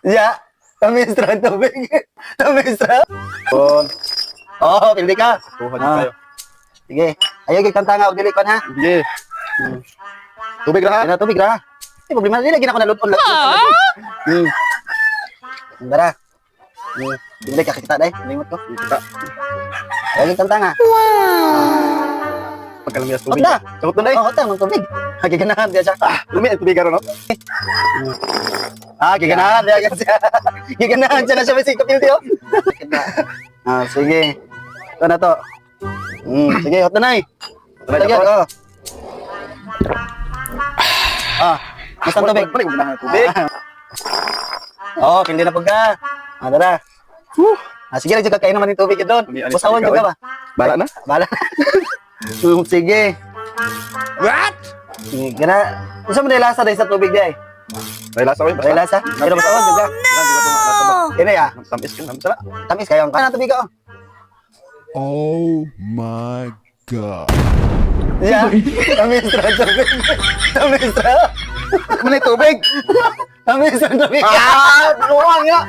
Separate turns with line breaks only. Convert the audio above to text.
Ya. Tamis ra tubig. Tamis ra.
Oh,
Oh, pili ka.
tuhan
Ah.
kayo.
Sige. Ayaw gyud kanta nga og dili kon ha.
Sige. Tubig ra ha.
Ano tubig ra? Ay, problema dili lagi na ako naluton. Dara. Dili ka kita dai, limot ko.
Kita.
Ayaw gyud kanta nga.
Pagkalamias tubig.
Wag na.
Sakot na dai.
Oh, utang ng tubig. Ah, giganahan diya siya.
Ah, lumi ang tubig karon no.
Ah, giganahan diya siya. Giganahan siya na siya may sikap yun, oh. Ah, sige. Ito na to. Sige, hot na nay.
Tara,
Sige,
Japon.
oh. Ah, mas ang tubig.
Balik mo na ang tubig.
Oo, oh, pili na pagka. Ah, tara.
Whew.
Ah, sige, lagi kakain naman yung tubig yun doon.
Ani- ani-
Busawan
ikaw,
juga ba?
Bala na.
Bala. Sige.
What?
Sige, gana. Unsa man lasa dai sa tubig dai?
May lasa oy.
May lasa? Pero busawan juga.
Di ba ito lasa ba?
Kini ah.
Tamis ka, tamis na.
Tamis kayo ang kanan tubig oh.
Oh my God.
Yeah. Tamis ra tubig. Tamis ra.
Manay tubig.
Tamis ra tubig.
Ah, luwang nga.